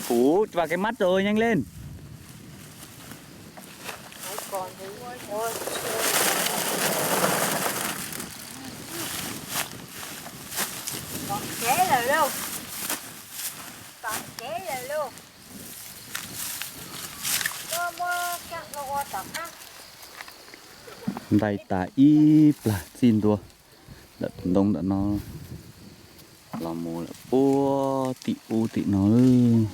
Uf, và cái mắt rồi, nhanh lên. Tóm chế lawm lauj. Tóm chế lawm lauj. Muab, muab caj hlua ua tom qab. Ntais tas ib plag txij ntua ntawm tus ntoo ntawm no los mus lawm puag tim ub tim no lawm.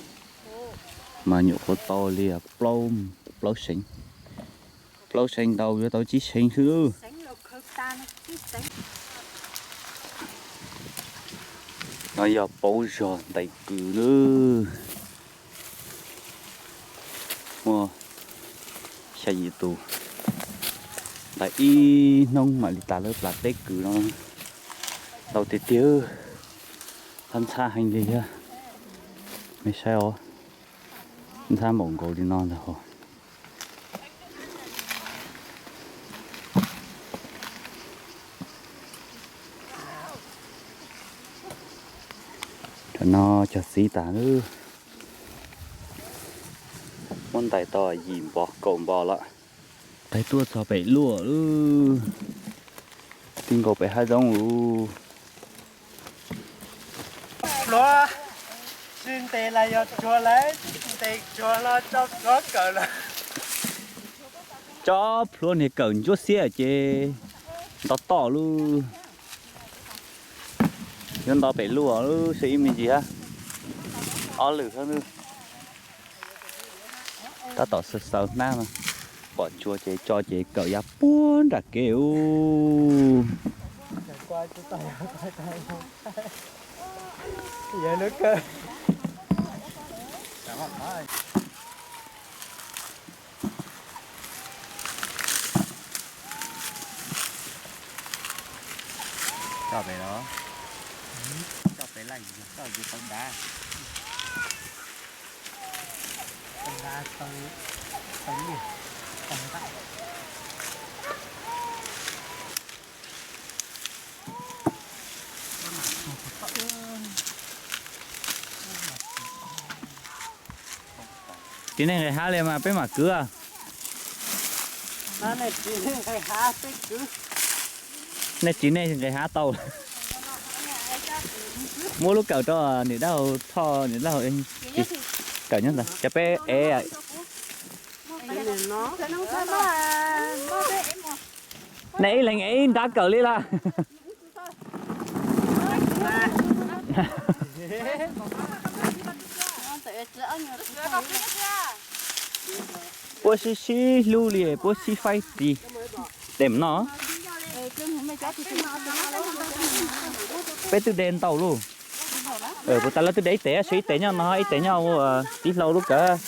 Mas nyuam qhuav tau li plaub, plaub seev. Plaub seev ntau yuav tau tsib seev xwb. No yog paub zog ntais kws lawm. Muaj xya yim tus ntais ib hnub mam li tas lawv plas teb kws no. Ntau tiag tiag, ntxhab ntxhab heev li thiab. Nej saib os, ntxhab npaum nkaus li no ntag hos. Tam no cog txiv tas lawm. Muab ntais tau yim npo kaum npo lawm. Peb tuaj txog pem luaj lawm, ti nkaus pem hav zoov lawm. Pluav tsis ntes los yog tsuag lawm, ntes tsuag los tso pluav kawm lawm. Tso pluav niag kawm ntsuab xiab ces nto toj lawm. Yuav nto pem luaj lawm, saib ib me ntsis hab. Ob lwm hab. Tab tom xaws xaws hnab no, pom tsuag ces tso ces kawm yav puag nram kev ub. Coj pem los, coj pem laj, coj yus tau dav. Tsis nej nqis hav li mas peb mam kwv. Nej tsis nej nqis hav tau. Muab lub kawm rau niam dab laug Thoj, niam dab laug kawm nyob ntawd, cov peb ev. Nej ib leeg ev ib nrab kawm li lawm. Puab sib sib hlub li, puab sib faib ris. Tes no. Peb twb de ntau lawm. Puas tas lawv twb de ib tes, sib ib tes nyob no, ib tes nyob tib hlau lub kawm.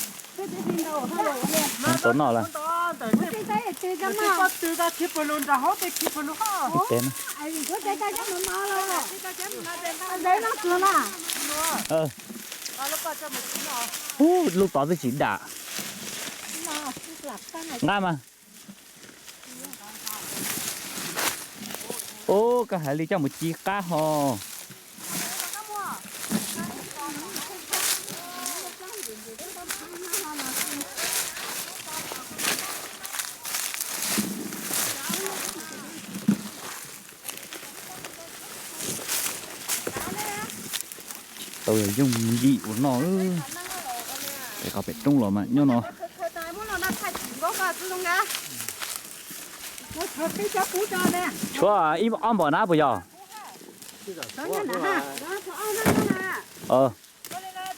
Tau noj lawm. Ub, lub tod twb tsis dam. Nqa mas. Ub, koj hais li coj mus ci qab ho. Tau yog yooj yim ua noj. Pem qhov pem roob los mas nyob no. Tshuav ib ob npaum na puas yog?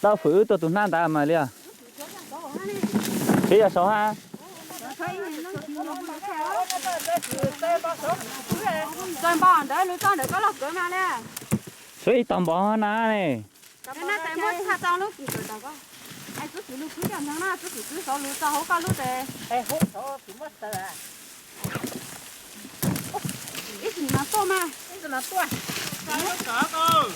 Tau fwm wb tuaj tus hnab ntawd mas li. Twb yog saud hab. Tshuav ib tog npaum na ne. Tus no tuaj mas, tus no tuaj. Tus no tuaj.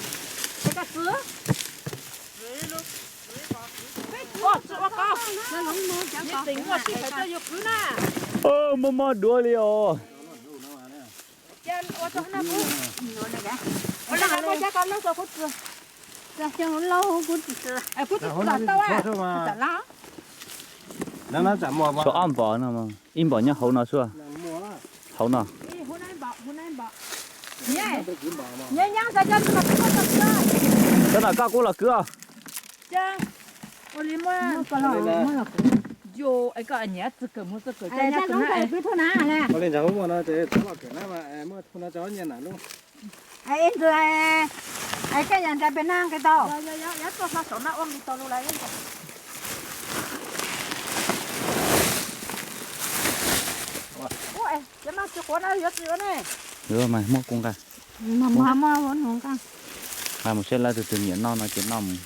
Muaj mob duav li os. Tshuav ob npos no, ib npos nyob hauv no, hauv no. Cov no koj kuj los kwv os. Muab kuv nqa, nqa mus saib lawv tus twg nyiam noj no ces noj mus.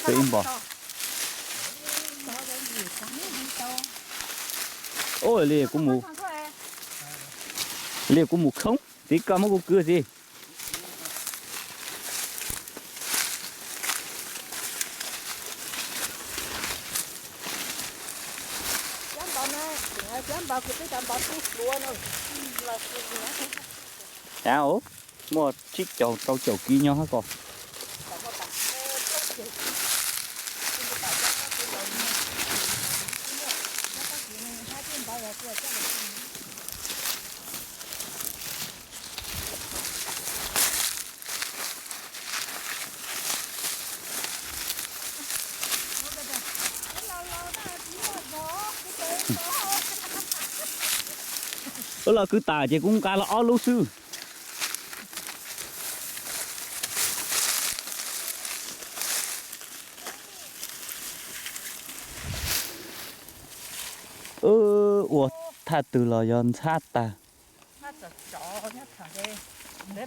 Ib npos. Ua li kuv mus, li kuv mus khoob, txiv koj muab kuv kwv txiv. Av, muaj tsib caug rau caum kib nyob hab ko. Wb los kwv tas ces kuv nqa los ob lub xwb. Wb ua thaj twg los yog ntxhab tag.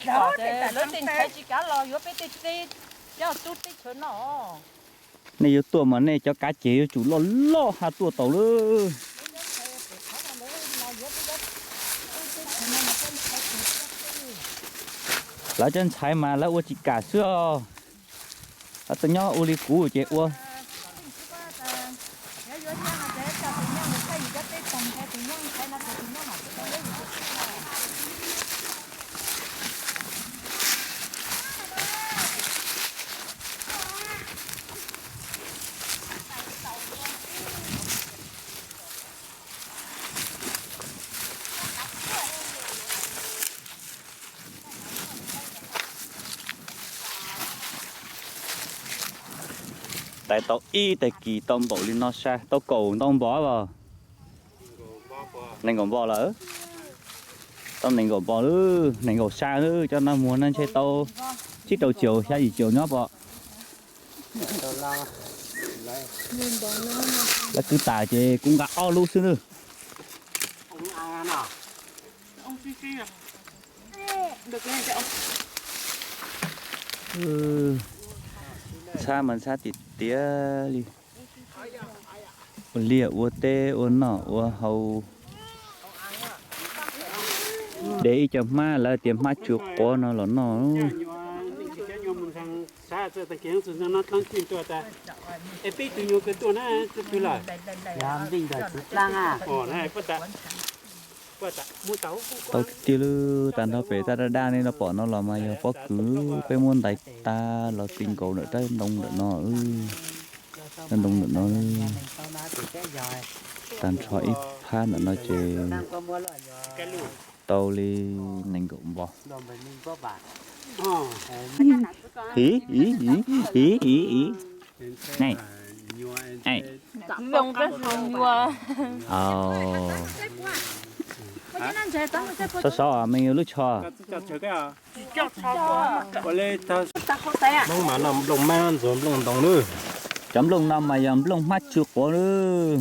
Lawv tej ntxhais tsis kav los yuav peb tej teb, cov tub teb chaws no. Nej yuav tuaj mas nej cov kav ces yuav tsum loj loj hab tuaj tau lawm. Lawv cov ntxhais mas lawv ua tsis kam xwb os. Lawv tau nyob ua li kuv ces ua. Tais tau ib tag kis tau npaum li no sa tau kaum ntau npos los? Nees nkaum npos lawm. Tau nees nkaum npos lawm, nees nkaum sa lawm, cov no muag no ntshe tau tsib rau caum xya yim caum nyob pom. Lawv kwv tas ces kuv nqa ob lub xwb nawb. Ntxhab mas ntxhab tiag tiag li. Ua liaj ua teb ua noj ua haus. De ib co hmab lawv tias hmab tsw quav no los noj. Tau tiag tiag lawm, tag nrho pem taj daj daj nej no pom no los mas yog pob kws, peb muab ntais tag los ti nkaus ntawm rab ntoo ntawm no. Rab ntoo ntawm no, tag nrho ib phab ntawm no ces tau li nees nkaum npos. Iv, iv, iv, iv, iv. Sov sov me lub tsho. Cov nplooj no mas yog nplooj hmab tsw quav lawm.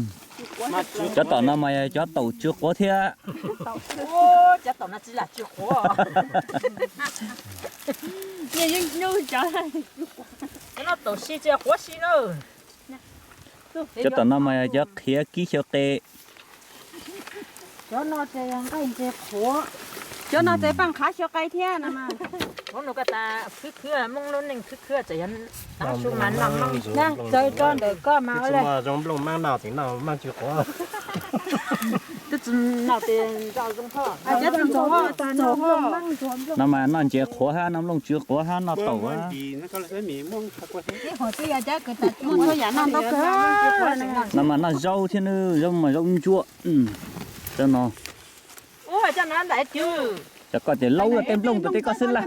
Cov tom no mas yog cov taum tsw quav thiab. Cov tom no mas yog cov qhiav kib xyaw qe. Cov no ces yog nqaij ntses qhuav. Cov no ces paj nqhav xyaw qe thiab no mas. Txawv rau ntawm koj mas. Twb tsis noj ces noj zoo txog. No mas noj ntses qhuav hab noj nplooj tsw qhuav hab noj taum. No mas noj zaub thiab, zaub mas zaub ntsuab. Cov no, cov koj ces laub tej nplooj rau tej koj xwb laj.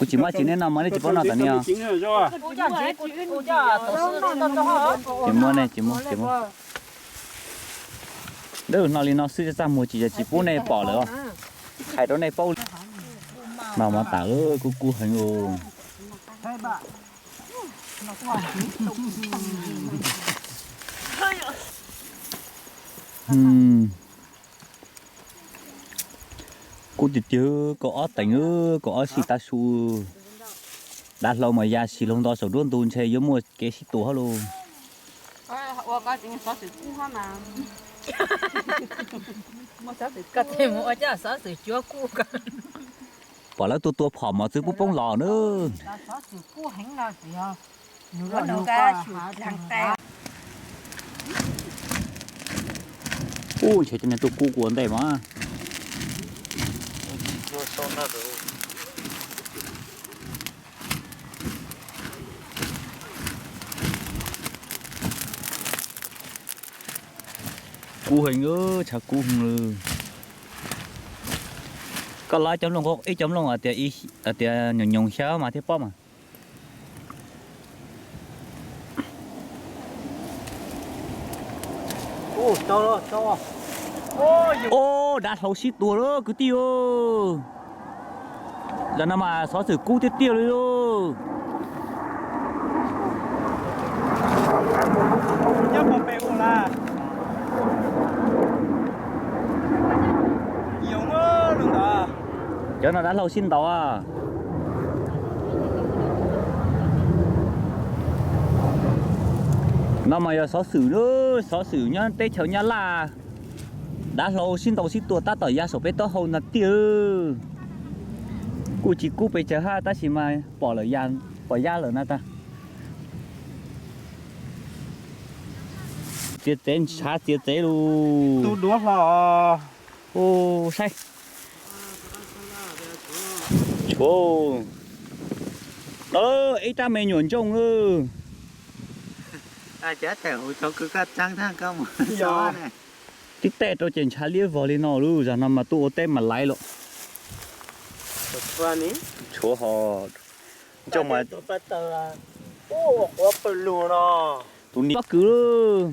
Kuv tsis muab tsis nej noj mov, nej tsis paub noj tom no. Tsis muab ne, tsis muab, tsis muab. Dawb no li no xwb txaj muag tsis, tsis pub nej pom lawm os. Hais rau nej paub. Noj mov tas, kub kub heev os. Kub tiag tiag, kaum ob teev, kaum ob sij tav su. Dav hlau mas ya si hluas nto saum nruab ntug ntshe yuav muaj kev sib tua hab lauj. Pom lawv tua tua phom mos txwv pub poob los na. Ub, ntshe cov niag tuaj kub kuv ua ntej mas. Kub heev, tshav kub heev lawm. Koj los ib cov nplooj, ib cov nplooj tias nyoos nyoos xyaw mas thiaj pob mas. Ub, dav hlau sib tua lawm kwv tij. Zam no mas xov xwm kub tiag tiag li lauj. Cov no dav hlau sib ntaus. No mas yog xov xwm, xov xwm nyob teb chaws Nyab Laj. Dav hlau sib ntaus sib tua tab tom ya saum peb taub hau ntag tiag. Kuj tsis kub pes tsawg hab tab sis mas pom lawm, pom ya lawm na tas. Txiav txev, ntshav txiav txev lug. Tus duav hlo. Saib. Tshuav. No, ib rab me nyuam ntsooj lawm. Tib tej rau ces ntshav liab vog li no lub zag no mas tuaj ua teb mas laiv lawm. Tshuav ho. Tus ni pob kws.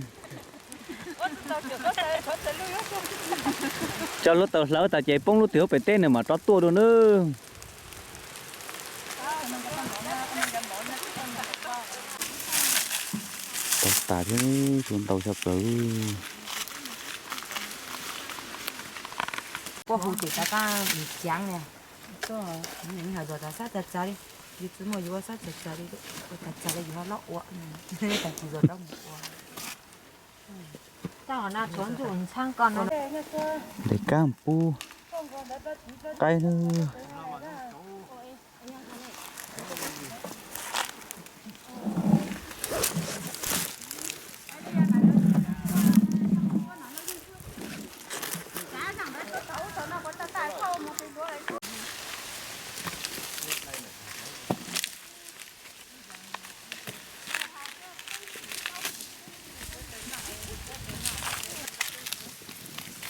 Coj lub taws hlawv tas ces poob lub twg pem teb nws mam rov tuaj dua nawb. Tau tas thiab, tsuas ntau xyov plaws. Puab hu ces rov qab caav li. Yus ho zos tas sab tag tag li, yus tsis muaj yus ua sab tag tag li, ua tag tag li yus ho loj ua, tag kis zos rov mus ua. Ntes kab pub qaib nawb.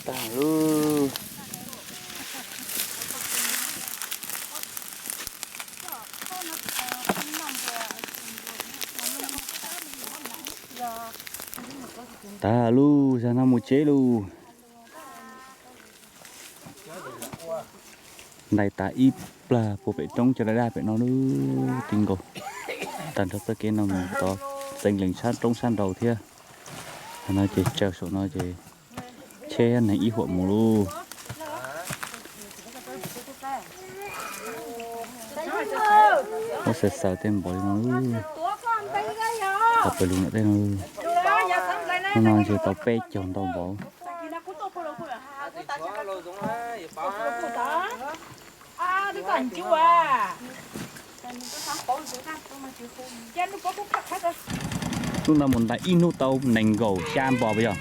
Tag lub. Tag lub, zag no mus tsev lub. Ntais tas ib plag puag pem roob cov daj daj pem no lub ti nkaus. Tag nrho txoj kev no mus tod txeev lees sab roob sab nraud thiab. Qhov no ces tsaws saum no ces tsheb neeg ib huam mus lub. Muab xaws xaws tej npaum li no lub. Pawg lug no, hnub no ntshe tau peb caug ntau npaum. Hnub no mus ntais ib hnub tau nees nkaum xya npo puas yog?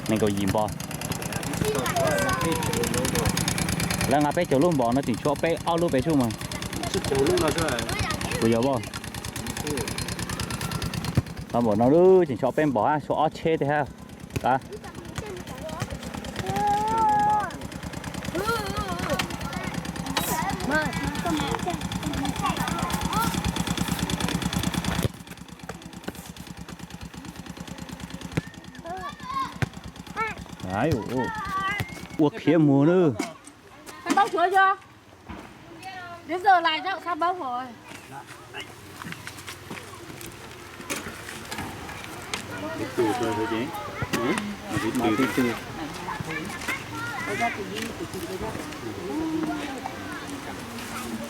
Nees nkaum yim npo. Lawv nqa peb caug lub npo no tseem tshuav peb ob lub pem tsuj mas. Puas yog? Tau npaum no lub tseem tshuav peb npo hab, tshuav ob tsheb tej hab. Ua qhiav muag na.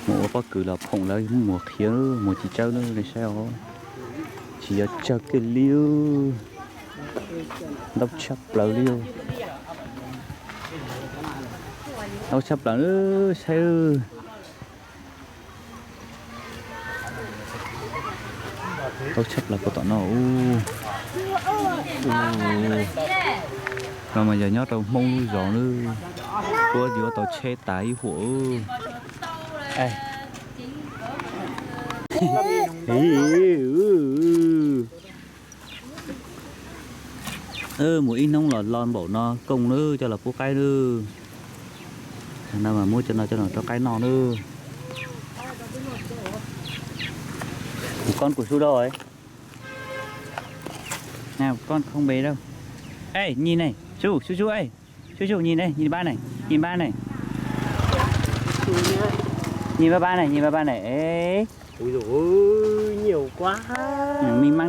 Mus ua pob kws los phoom lawv muag qhiav, muag tsis tsawg na, nej saib os. Tsis yog tsawg kiag li. Ntau tshaj plaws li. Ntau tshaj plaws, saib. Ntau tshaj plaws puag tom no. No mas yog nyob rau Hmoob lub zos na. Puab yuav tau tsheb tas ib huam. Mus ib hnub los lo npaum no kooj lawm, coj los pub qaib lawm. No mas muab cov no coj los rau qaib noj lawm. Con của Su đâu rồi? Nào, con không về đâu. Ê, nhìn này, Su, Su, Su ơi. Su, Su, nhìn đây, nhìn ba này, nhìn ba này. Nhìn ba ba này, nhìn ba ba này. Ê. Ui dồi ôi, nhiều quá. Ừ, minh măng